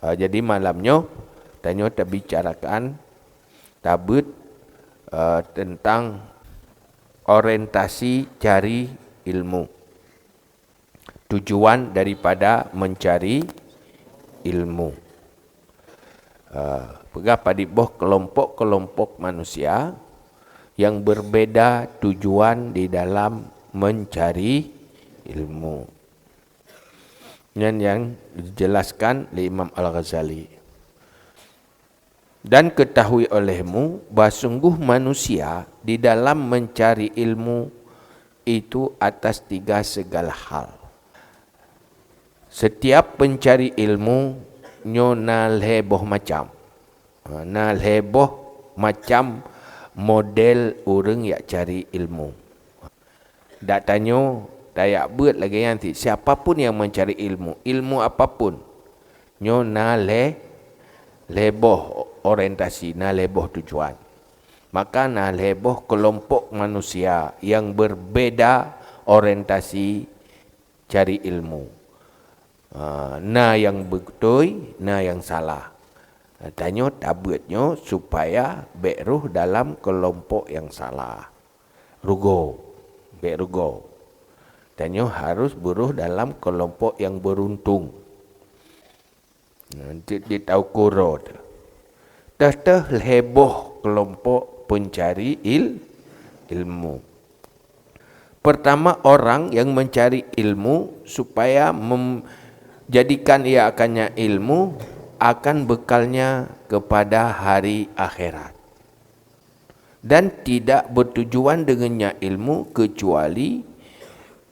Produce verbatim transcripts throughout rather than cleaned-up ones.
Ah, jadi malam nyoe tanyoe tabicarakan tabeuet, eh, tentang orientasi cari ilmu. Tujuan daripada mencari ilmu. Eh, peugah padit boh kelompok-kelompok manusia yang berbeda tujuan di dalam mencari ilmu. Nyan yang dijelaskan lé Imam Al-Ghazali. Dan ketahui olehmu bahwa sungguh manusia di dalam mencari ilmu itu atas tiga segala hal. Setiap pencari ilmu nyoe na lhée boh macam. Ha, na lhée boh macam model ureuëng yak cari ilmu. Dak tanyoe, tayak beuet lagée nyan cit, siapa pun yang mencari ilmu, ilmu apa pun, nyoe na lhée, lhée boh orientasi, na lhée boh tujuan. Maka na lhée boh kelompok manusia yang berbeda orientasi cari ilmu. Ha, na nyang beutôi, na nyang salah. Ha, tanyoe tabeuet nyoe supaya bék rhoh dalam kelompok nyang salah. Rugoe, bék rugoe. Tanyoe harus beurhoh dalam kelompok nyang beuruntung. Nah, di, di tauko uroe teuh. Teuh-teuh lhée boh kelompok pencari il-, ilmu. Pertama, orang yang mencari ilmu supaya mem-, jadikan ia akannya ilmu akan bekalnya kepada hari akhirat. Dan tidak bertujuan dengannya ilmu kecuali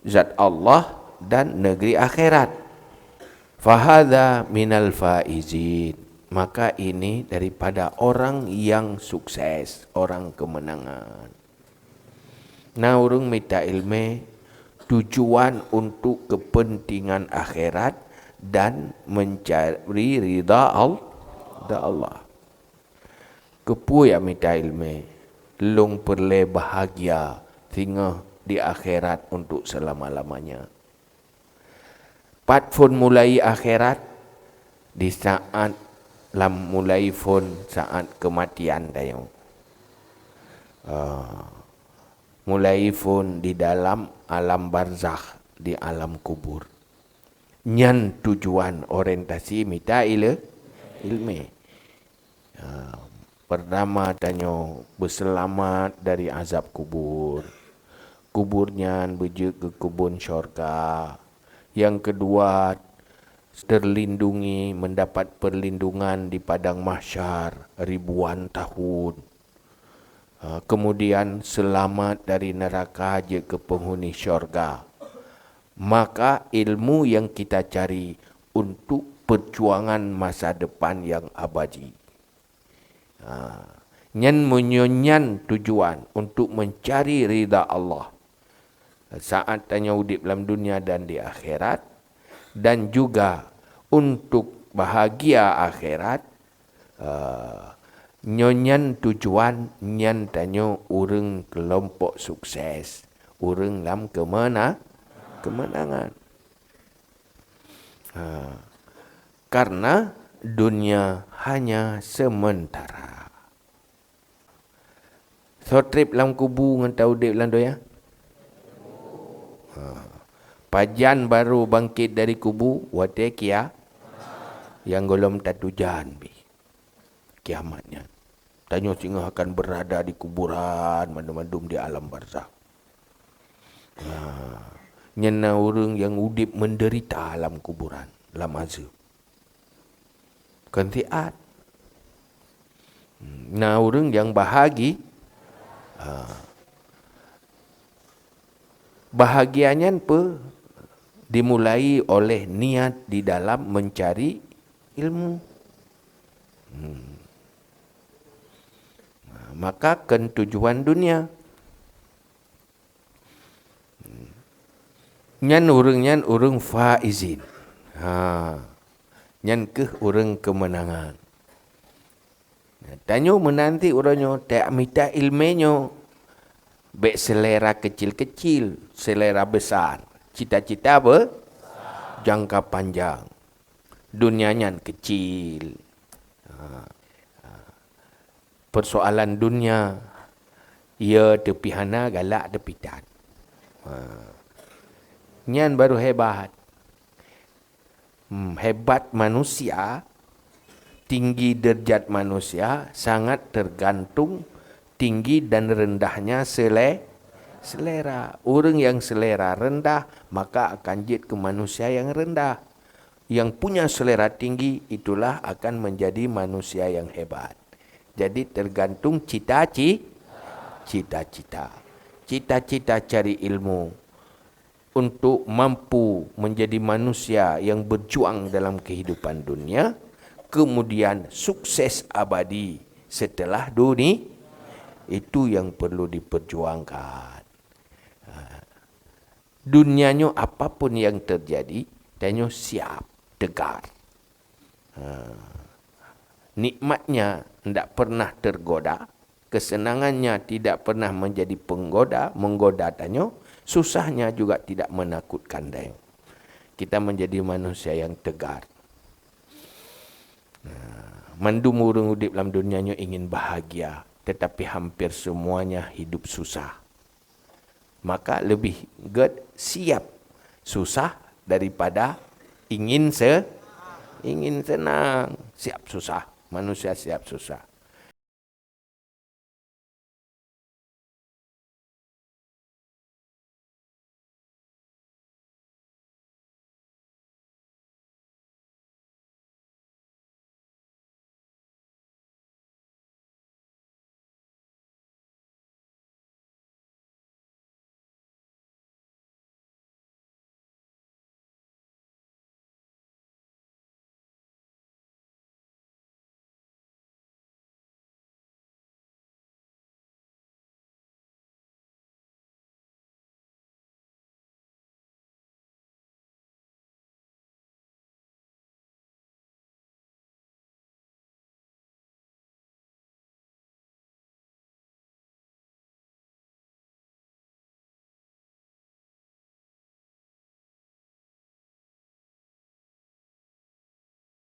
zat Allah dan negeri akhirat. Fahadha minal faizin. Maka ini daripada orang yang sukses, orang kemenangan. Na ureuëng mita ilmu tujuan untuk kepentingan akhirat dan mencari ridha Al-, ridha Allah. Keupeue yak mita ilmu? Lôn peureulée bahagia singoh di akhirat untuk selama-lamanya. Pat phon mulai akhirat? Di saat lam mulai phon saat keumatian tanyoe. Ah, mulai phon di dalam alam barzakh, di alam kubur. Nyan tujuan orientasi mita ile-, ilmu. Ha, pertama tanyoe beuseulamat dari azab kubur. Kubur nyan beujeuet keu keubon syurga. Nyang keudua, terlindungi, mendapat perlindungan di padang mahsyar ribuan tahun. Ha, kemudian seulamat dari neuraka jeuet keu peunghuni syurga. Maka ilmu nyang kita cari untuk perjuangan masa depan nyang abadi. Ha, nyan meunyoe nyan tujuan untuk mencari ridha Allah saat tanyoe udeb lam dunia dan di akhirat, dan juga untuk bahagia akhirat, eh, nyoe nyan tujuan nyan tanyoe ureuëng keulompok sukses, ureuëng lam keumena-, keumeunangan. Ha. Karena dunia hanya sementara. Soe treb lam kubu ngon taudeb lam donya? Ha. Pajan barô bangket dari kubu? Watée kia-, nyang gohlom tatujan pih kiamat nyan. Tanyoe singoh akan beurada di kuburan, mandum-mandum di alam barzakh. Nah, nyan na ureuëng nyang udeb meudeurita lam kuburan, lam azeub. Kon siat. Na ureuëng nyang bahagi-, ha. Bahagia nyan peue? Dimulai oleh niat di dalam mencari ilmu. Hmm. Maka kon tujuan dunia. Nyan ureuëng nyan ureuëng faizin. Ha. Nyan kheueh ureuëng keumeunangan. Tanyoe meunan cit uroe nyoe, tamita iéleumé nyoe. Bék selera kecil-kecil, selera besar. Cita-cita be-, jangka panjang. Dunia nyan kecil. Ha. Ha. Persoalan dunia, ya teupih hana, galak teupih that. Ha. Nyan baru hebat. Hmm, hebat manusia, tinggi derajat manusia sangat tergantung tinggi dan rendahnya sele-, selera. Ureuëng yang selera rendah, maka akan jeuet keu manusia yang rendah. Yang punya selera tinggi, itulah akan menjadi manusia yang hebat. Jadi, tergantung cita-ci-, cita-cita. Cita-cita cari ilmu untuk mampu menjadi manusia yang berjuang dalam kehidupan dunia, kemudian sukses abadi setelah duni-, itu yang perlu diperjuangkan. Ha. Dunia nyoe, apapun yang terjadi, tanyoe siap, tegar. Ha. Nikmatnya ndak pernah tergoda, kesenangannya tidak pernah menjadi penggoda, menggoda tanyoe, susahnya juga tidak menakutkan tanyoe. Kita menjadi manusia yang tegar. Nah, mandum ureuëng udeb lam dunia nyoe ingin bahagia, tetapi hampir semuanya hidup susah. Maka lebih gét siap susah daripada ingin se-, ingin senang. Siap susah, manusia siap susah.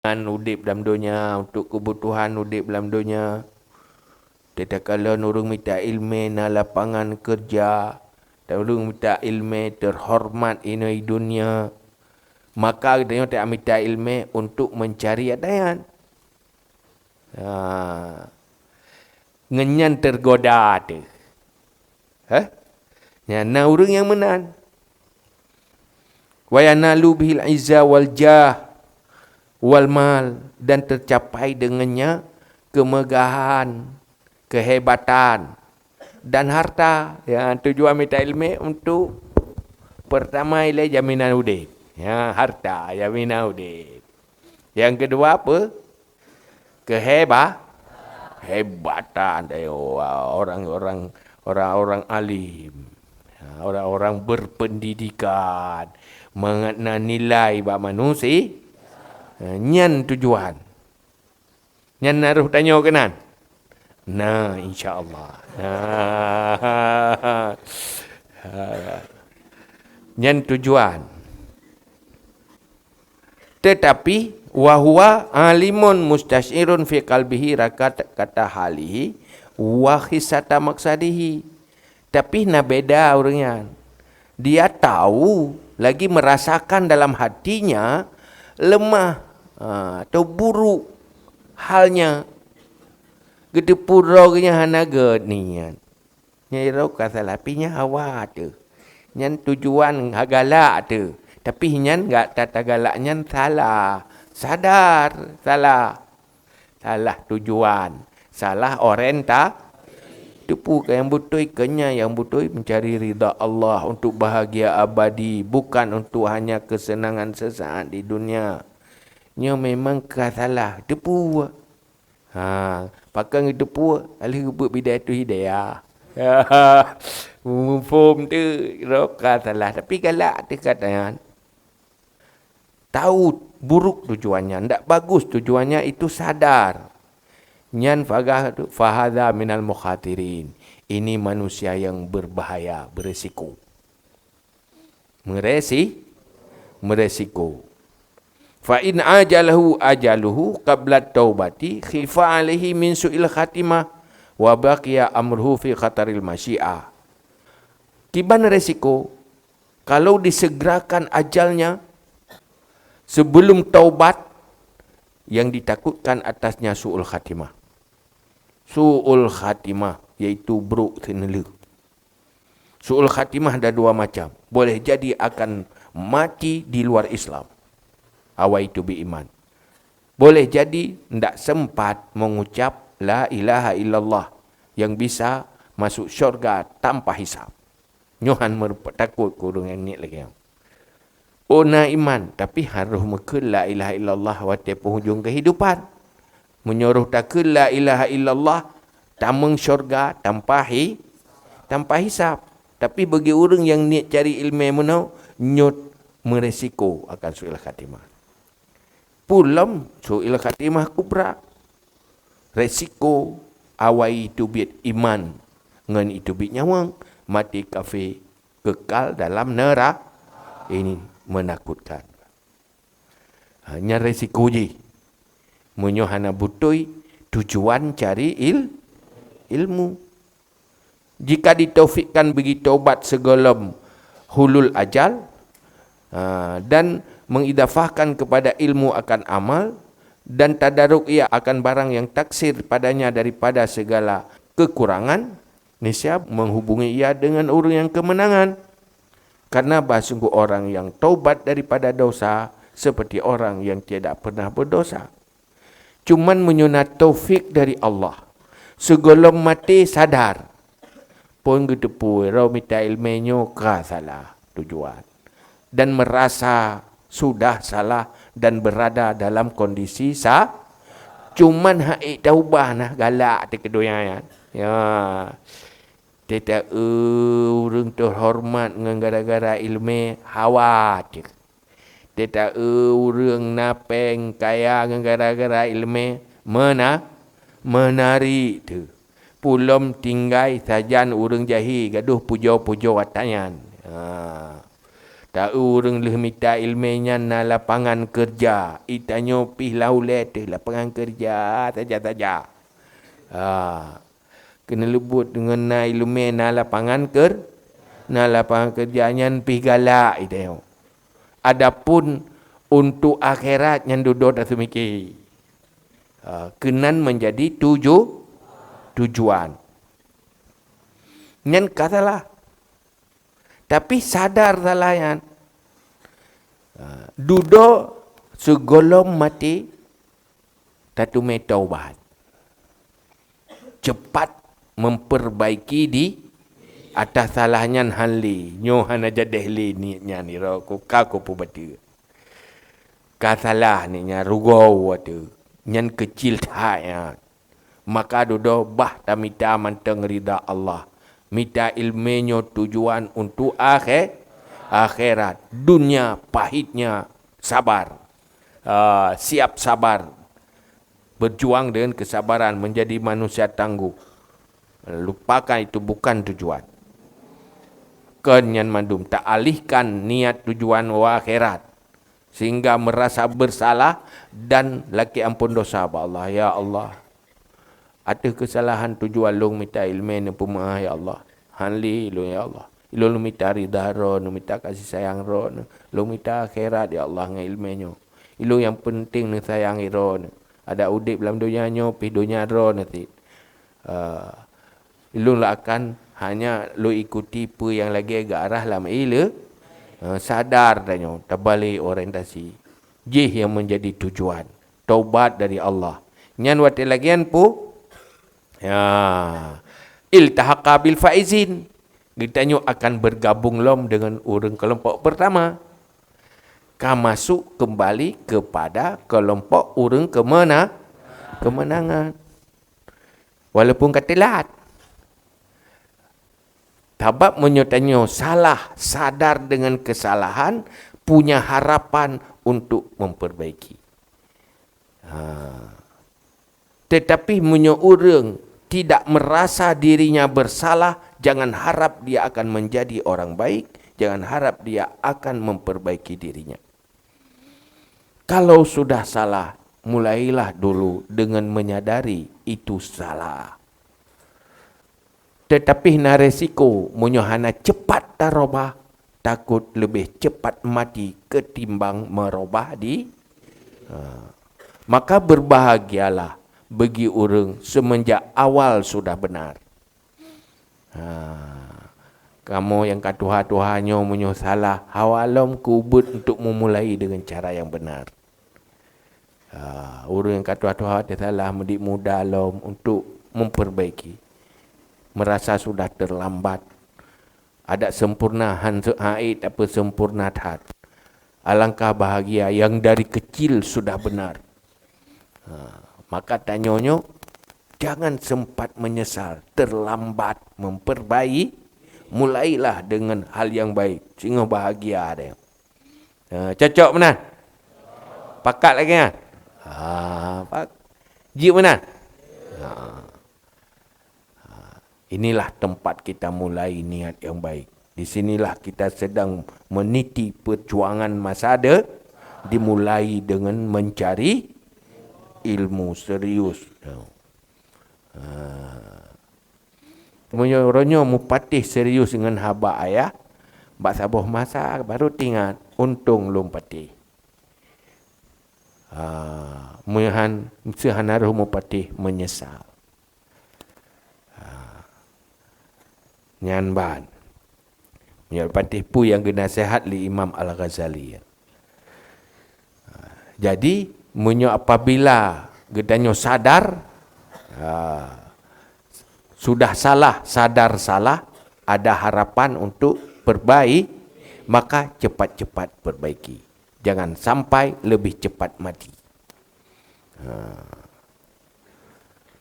Nyan udeb lam donya untuk kebutuhan udeb lam donya. Teuka lôn ureuëng mita iéleumé na lapangan keureuja, dan ureuëng mita iéleumé teuhoreumat inoe donya. Maka geutanyoe taat mita iéleumé untuk meucari ata nyan. Ha. Ngon nyan teugoda teuh. Heh? Nyan na ureuëng nyang meunan. "Wa yanalu bihil izza wal jah wal mal," dan tercapai dengannya kemegahan, kehebatan, dan harta. Ya, tujuan mita iéleumé untuk pertama ilée jaminan udeb. Ya, harta, jaminan udeb. Yang kedua apa? Keheba-, hebatan. Eh, orang-orang, orang-orang alim. Ha, orang-orang berpendidikan. Mangat na nilai bak manusia. Ha, nyan tujuan. Nyan na roh tanyoe keunan? Na, insya Allah. Ha. Nyan tujuan. Tetapi, "Wa huwa alimun mustasyirun fi qalbihi rakat-, kata halihi wa khisata maksadihi." Tapi na beda ureuëng nyan. Dia tahu, lagi merasakan dalam hatinya lemah, ha, atau buruk halnya. Geuteupeue droe geuh nyan hana gét niat. Nyan droe ka salah, tapi nyan hawa teuh. Nyan tujuan ha galak teuh. Tapi nyan gak tata galak nyan salah. Sadar salah. Salah tujuan. Salah orienta-, teupeue keu nyang beutôi, keu nyan nyang beutôi mencari ridha Allah untuk bahagia abadi, bukan untuk hanya kesenangan sesaat di dunia. Nyoe memang ka salah. Teupeue. Ha, pakon geuteupeue, ka lheueh geupeubuet Bidayatul Hidayah. Muphom teuh, droe ka salah, tapi galak teuh ka nyan. Tahu buruk tujuannya, ndak bagus tujuannya, itu sadar. Nyan fagah tu, fahadha minal mukhatirin. Ini manusia yang berbahaya, beresiko. Meresi-, meresiko. Fa in ajalahu ajaluhu qabla taubati khifa alaihi min su'il khatimah wa baqiya amruhu fi khataril masyiah. Kiban resiko, kalau disegerakan ajalnya sebelum taubat, yang ditakutkan atasnya su'ul khatimah. Su'ul khatimah, yaitu brok seuneulheueh. Su'ul khatimah ada dua macam. Boleh jadi akan mati di luar Islam. Awai teubiet iman. Boleh jadi ndak sempat mengucap la ilaha illallah yang bisa masuk syurga tanpa hisab. Nyoe han meureupat takot keu ureuëng nyang niet lagée nyoe. Oh na iman, tapi harôh meukheun la ilaha illallah watée penghujung kehidupan. Meunyoe roh takheun la ilaha illallah, tamong syurga tanpa hi-, tanpa hisab. Tapi bagi ureuëng nyang niet cari iéleumé meunoe, nyoe meuresiko akan su'il khatimah. Peue lom su'il khatimah kubra. Resiko awai teubiet iman ngon teubiet nyawöng, maté kafé, kekal dalam neura-, ini menakutkan. Ha, nyan resiko jih. Meunyoe hana beutôi tujuan cari il-, ilmu. Jika ditaufikkan bagi taubat seugolom hulul ajal, ha, dan mengidafahkan kepada ilmu akan amal, dan tadaruk ia akan barang yang taksir padanya daripada segala kekurangan, niscaya menghubungi ia dengan ureuëng nyang keumeunangan. Karena bah sungguh orang yang taubat daripada dosa seperti orang yang tidak pernah berdosa. Cuman meunyoe na taufik dari Allah, seugolom maté sadar, phon geuteupeue droe mita iéleumé nyoe ka salah tujuan dan merasa sudah salah dan berada dalam kondisi sa-, cuman hak ék taubah nah galak teuh keu donya nyan. Ya. Teuta-eu ureuëng teuhoreumat ngon gara-gara iéleumé hawa teuh. Teuta-eu ureuëng na péng kaya ngon gara-gara iéleumé meuna-, meunari teuh. Peue lom tinggai sajan ureuëng jahé gadôh pujoe-pujoe ata nyan. Ha. Ta-eu ureuëng lheueh mita iéleumé nyan na lapangan keureuja, i tanyoe pih lam ulée teuh lapangan keureuja saja-saja. Ha. Keuneuleubuet deungon na iéleumé na lapangan keur-, na lapangan keureuja nyan pih galak i tanyoe. Adapun untuk akhirat nyan dudoe taseumiké. Ha, keunan menjadi tuju-, tujuan. Nyan ka salah. Tapi sadar salah nyan. Ha, dudoe seugolom maté tateumé taubat. Cepat memperbaiki di atas salah nyan han lé. Nyoe hana jadeh lé niet nyan iro ku ka ku peubateue. Ka salah niet nyan rugoe watée nyan keucil that nyan. Maka dudoe bah tamita mantong ridha Allah. Mita iéleumé nyoe tujuan untuk akhé-, akhirat. Dunia pahitnya sabar. Ah, siap sabar. Berjuang dengan kesabaran menjadi manusia tangguh. Lupakan itu bukan tujuan. Kon nyan mandum ta alihkan niat tujuan u akhirat. Sehingga merasa bersalah dan lakée ampôn dosa bak Allah. Ya Allah, ateueh keusalahan tujuan lôn mita iéleumé neupeumeu'ah ya Allah. Han lé lôn ya Allah. Ilôn mita ridha Droeneuh, mita kasih sayang Droeneuh. Lôn mita akhirat ya Allah ngon iéleumé nyoe. Ilôn nyang peunteng neusayang Droeneuh. Adak udeb lam donya nyoe pih donya Droeneuh cit. Ah, Lôn akan hanya lôn ikuti peue nyang lagée geuarah lam ileu-, eh, sadar tanyoe, tabalek orientasi. Jih nyang menjadi tujuan, taubat dari Allah. Nyan watée lagée nyan peue? Ya, iltahaqa bil faizin. Geutanyoe akan bergabung lom dengan ureuëng kelompok pertama. Ka masuk kembali kepada kelompok ureuëng keumena-, kemenangan. Walaupun ka teulat. Sabab meunyoe tanyoe salah, sadar dengan kesalahan, punya harapan untuk memperbaiki. Ha. Tetapi meunyoe ureuëng tidak merasa dirinya bersalah, jangan harap dia akan menjadi orang baik, jangan harap dia akan memperbaiki dirinya. Kalau sudah salah, mulailah dulu dengan menyadari itu salah. Tetapi na resiko, meunyoe hana cepat tarubah, takot leubeh cepat mati ketimbang meurubah di, ha. Maka berbahagialah bagi ureuëng semenjak awal sudah benar. Ha. Kamoe nyang ka tuha-tuha nyoe meunyoe salah, hawa lom keu ubit untuk memulai dengan cara yang benar. Ha, ureuëng nyang ka tuha-tuha teusalah, mudik muda lom untuk memperbaiki. Merasa sudah terlambat. Adak sempurna han se-, hait, tapi sempurna that. Alangkah bahagia yang dari kecil sudah benar. Ha, maka tanyoe nyoe, jangan sempat menyesal, terlambat memperbaiki, mulailah dengan hal yang baik. Singoh bahagia deh. Ha, cocok meunan? Pakat lagée nyan? Ha, pak-, jeuet meunan? Ha. Ha, inilah tempat kita mulai niat yang baik. Di sinilah kita sedang meniti perjuangan masa de-, dimulai dengan mencari ilmu serius. Ha. Ha. Meunyoe uroe nyoe mupatéh serius ngon haba ayah, bak saboh masa baru teuingat, untông lôn patéh. Ha, meuhan, seuhana roh mupatéh meunyeusal. Ha, nyan ban. Meunyoe patéh peue nyang geunaseuhat lé Imam Al-Ghazali. Jadi, meunyoe apabila geutanyoe sadar, ha, sudah salah, sadar salah, ada harapan untuk perbaik, maka cepat-cepat perbaiki. Jangan sampai lebih cepat mati. Ha.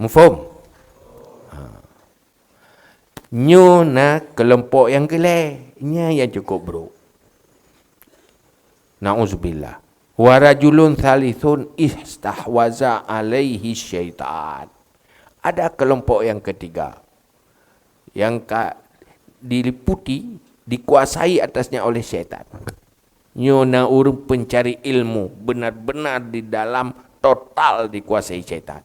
Mufhum? Ha. Nyoe na keulompok nyang keulhèe, nyan nyang cukup brôk. Na'udzubillah. Wa rajulun tsalitsun istahwaza alaihi syaitan. Ada kelompok yang ketiga yang ka diliputi, dikuasai atasnya oleh syaitan. Nyoe na ureuëng peuncari ilmu benar-benar di dalam total dikuasai syaitan.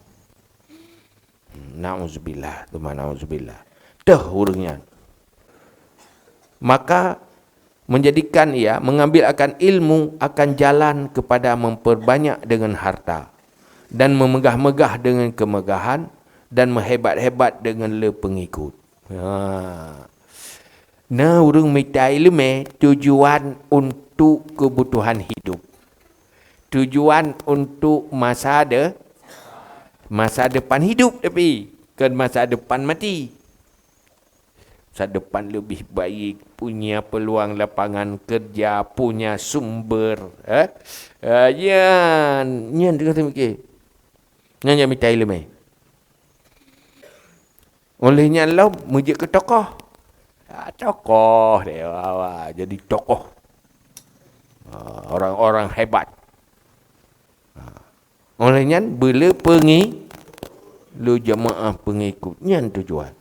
Na'udzubillah, tsumma na'udzubillah. Teuh ureuëng nyan. Maka, menjadikan ia mengambil akan ilmu, akan jalan kepada memperbanyak dengan harta, dan memegah-megah dengan kemegahan, dan meuhebat-hebat dengan le pengikut. Ha. Na ureuëng mita iéleumé tujuan untuk kebutuhan hidup. Tujuan untuk masa de-, masa depan hidup tapi, kon masa depan mati. Masa depan lebih baik, punya peluang lapangan kerja, punya sumber, eh? Ah, nyan, nyan teuka teumiké. Nyan nyang mita iéleumé. Oleh nyan lom meujeuet keu tokoh. Ah, tokoh deh, wah, wah, jadi tokoh. Ah, orang-orang hebat. Ah. Oleh nyan, beu le peungi-, le jamaah pengikut. Nyan tujuan.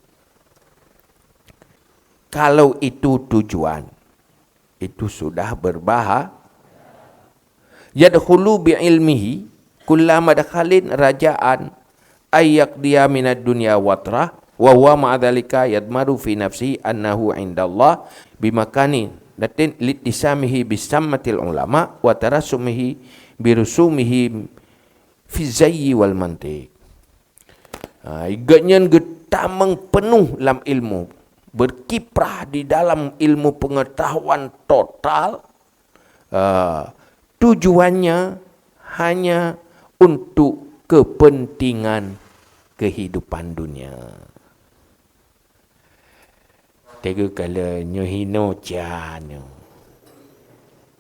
Kalau itu tujuan, itu sudah berbaha-, yadkhulu bi ilmihi kulla madkhalin raja'an ay yaqdiya minad dunya watrah, wa huwa ma'a dzalika yadmaru fi nafsihi annahu indallah bimakanin, lakin litisamihi bisammatil ulama wa tarasumihi birusumihi fi zayyi wal mantiq. Ha, gobnyan geutamong peunoh lam ilmu, berkiprah di dalam ilmu pengetahuan total, ah, tujuannya hanya untuk kepentingan kehidupan dunia. Teungku kala nyoe hinoe ca nyoe.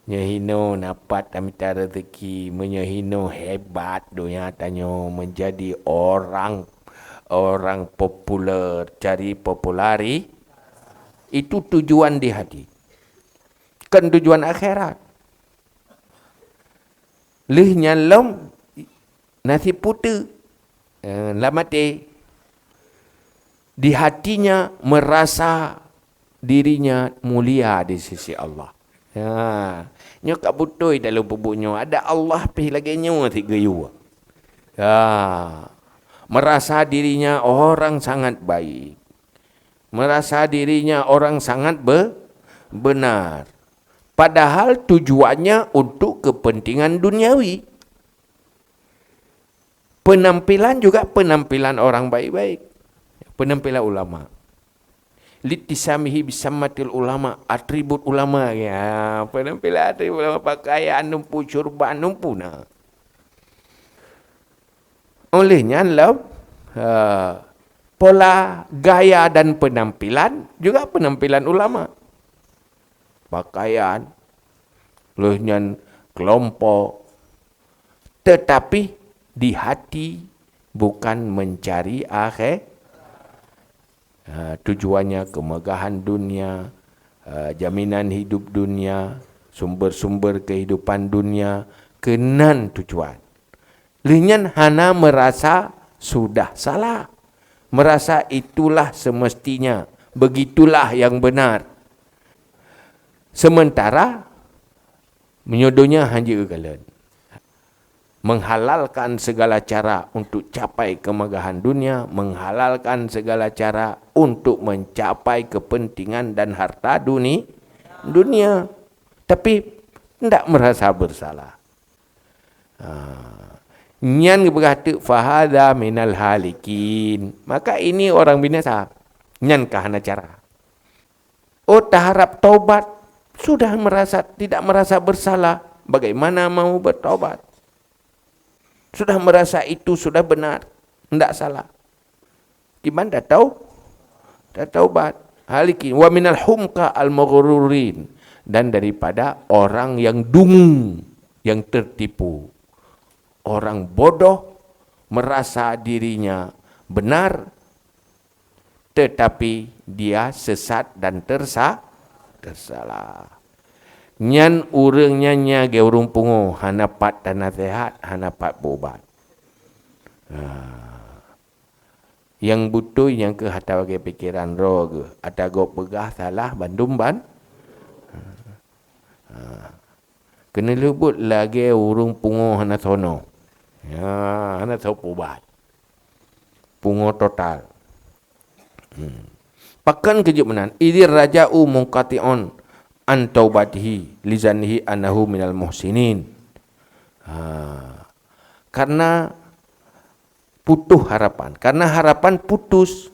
Nyoe hinoe na pat tamita rezeki, meunyoe hinoe hebat donya tanyoe menjadi orang, orang populer, cari populari. Itu tujuan di hati. Kon tujuan akhirat. Lheueh nyan lom nasib puteuk, eh, lam até. Di hatinya merasa dirinya mulia di sisi Allah. Ya, nyoe ka beutôi dalam peubuet nyoe. Ada Allah pih lagée nyoe sit geuyue. Ya, merasa dirinya orang sangat baik. Merasa dirinya orang sangat be-, benar. Padahal tujuannya untuk kepentingan duniawi. Penampilan juga penampilan orang baik-baik. Penampilan ulama. Litisamihi bisamatil ulama, atribut ulama. Ya, penampilan atribut ulama, pakaian numpu, syurban numpu na. Oleh nyan lom, eh, pola gaya dan penampilan juga penampilan ulama. Pakaian, lheueh nyan kelompok, tetapi di hati bukan mencari akhé-, ha, tujuannya kemegahan dunia, ha, jaminan hidup dunia, sumber-sumber kehidupan dunia, keunan tujuan. Lheueh nyan hana merasa sudah salah. Merasa itulah semestinya, begitulah yang benar. Sementara meunyoe donya hana jikalon. Menghalalkan segala cara untuk capai kemegahan dunia, menghalalkan segala cara untuk mencapai kepentingan dan harta duni-, dunia. Tapi ndak merasa bersalah. Ha. Nyan geupeugah teuk, "Fahadha minal halikin." Maka ini orang binasa. Nyan ka hana cara. Oh, taharap taubat, sudah merasa, tidak merasa bersalah. Bagaimana mau bertaubat? Sudah merasa itu sudah benar, ndak salah. Kiban tatau-, tataubat. Halikin wa minal humqa al-maghrurin, dan daripada orang yang dungu, yang tertipu. Orang bodoh merasa dirinya benar, tetapi dia sesat dan tersa-, tersalah. Nyan ureuëng nyan nya geu ureuëng pungo, hana pat tanasehat, hana pat beubat. Ha. Nyang beutôi nyang keuh ata lagée pikeran droe geuh, ata gob peugah salah bandum ban. Ha. Keuneulheueh buet lagée ureuëng pungo hana soe noe. Ya, hana soe peubat. Pungo total. Hmm. Pakon keu jeuet meunan, idzir raja'u munqati'un an taubatihi li zannihi annahu minal muhsinin. Ha. Karena putus harapan. Karena harapan putus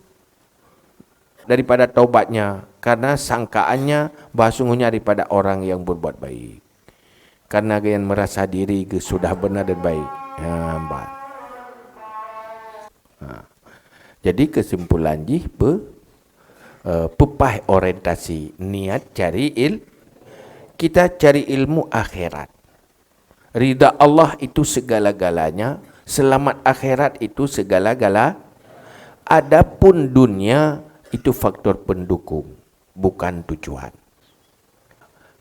daripada taubatnya, karena sangkaannya bahwa sungguhnya daripada orang yang berbuat baik. Karena geuh nyan merasa diri geuh sudah benar dan baik. Ha, ban. Ha. Jadi kesimpulan jih pe-, eh, peupaih orientasi niat cari il-, kita cari ilmu akhirat. Ridha Allah itu segala-galanya, selamat akhirat itu segala-gala. Adapun dunia itu faktor pendukung, bukan tujuan.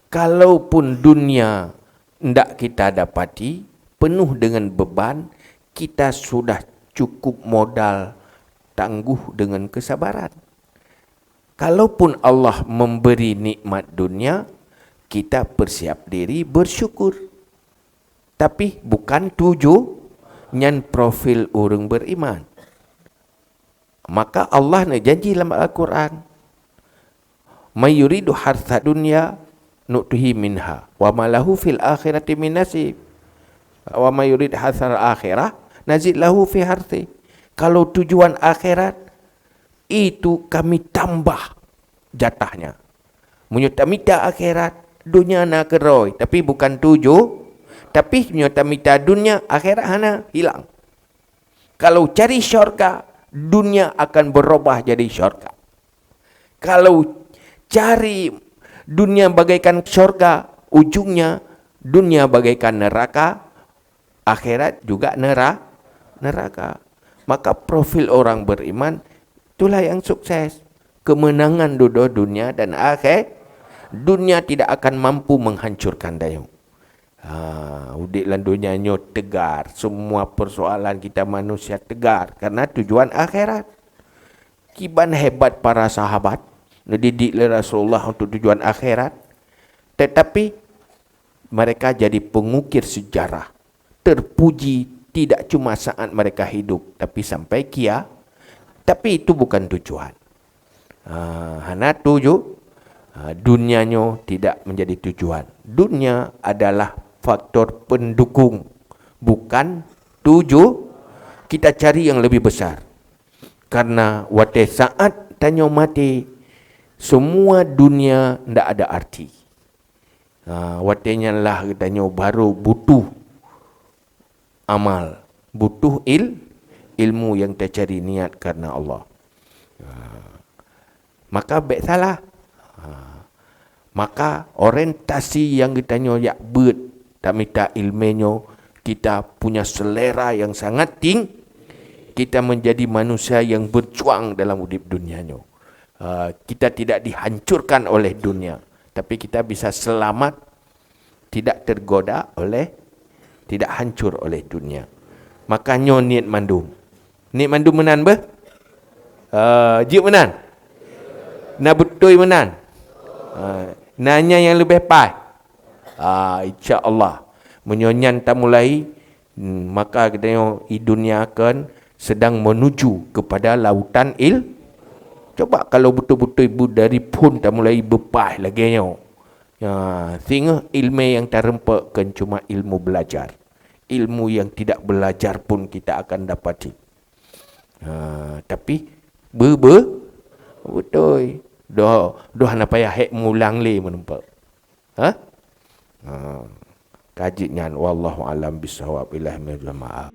Kalaupun dunia ndak kita dapati, penuh dengan beban, kita sudah cukup modal tangguh dengan kesabaran. Kalaupun Allah memberi nikmat dunia, kita persiap diri bersyukur. Tapi bukan tuju nyan profil ureuëng beriman. Maka Allah neujanji lam Al-Quran, "May yuridu harsa dunya nu'tihi minha, wa ma lahu fil akhirati min nasib. Wa may yurid harsal akhirah nazid lahu fi harsi." Kalau tujuan akhirat, itu kami tambah jatahnya. Meunyoe tamita akhirat, dunia na keudroe, tapi bukan tuju. Tapi meunyoe tamita dunia, akhirat hana, hilang. Kalau cari syurga, dunia akan berubah jadi syurga. Kalau cari dunia bagaikan syurga, ujungnya dunia bagaikan neraka, akhirat juga nera-, neraka. Maka profil orang beriman, itulah yang sukses. Kemenangan dudoe dunia dan akhé-, dunia tidak akan mampu menghancurkan tanyoe. Ha, udeb lam dunia nyoe tegar, semua persoalan kita manusia tegar karena tujuan akhirat. Kiban hebat para sahabat, neudidik lé Rasulullah untuk tujuan akhirat. Tetapi mereka jadi pengukir sejarah, terpuji tidak cuma saat mereka hidup, tapi sampai kia. Tapi itu bukan tujuan. Ha, hana tuju-, ha, dunia nyoe tidak menjadi tujuan. Dunia adalah faktor pendukung, bukan tuju-, kita cari yang lebih besar. Karena watée saat tanyoe maté, semua dunia ndak ada arti. Ha, watée nyan lah geutanyoe baru butuh amal, butuh il-, ilmu yang tacari niat karena Allah. Ha, maka bék salah. Ha, maka orientasi yang geutanyoe jak beuet, tamita ilmu nyoe, kita punya selera yang sangat ting-, kita menjadi manusia yang berjuang dalam udeb dunia nyoe. Ha, kita tidak dihancurkan oleh dunia, tapi kita bisa selamat, tidak tergoda oleh, tidak hancur oleh dunia. Maka nyoe niet mandum. Niet mandum meunan beh? Ah, jeuet meunan? Na beutôi meunan? Ah, na nyang leubeh paih? Ah, insya Allah. Meunyoe nyan tamulai, hmm, maka geutanyoe i dunia akan sedang menuju kepada lautan il-, coba kalau beutôi-beutôi bu-, dari phon tamulai beupaih lagée nyoe. Ya, singoh ilmu yang tareumpok kan cuma ilmu belajar. Ilmu yang tidak belajar pun kita akan dapati. Ha, tapi be-, be-, beutôi. Doh, doh hana payah hék mulang lé meureumpok. Ha? Ha. Ka jeuet nyan, wallahu alam bisawab, ilahil jamaah.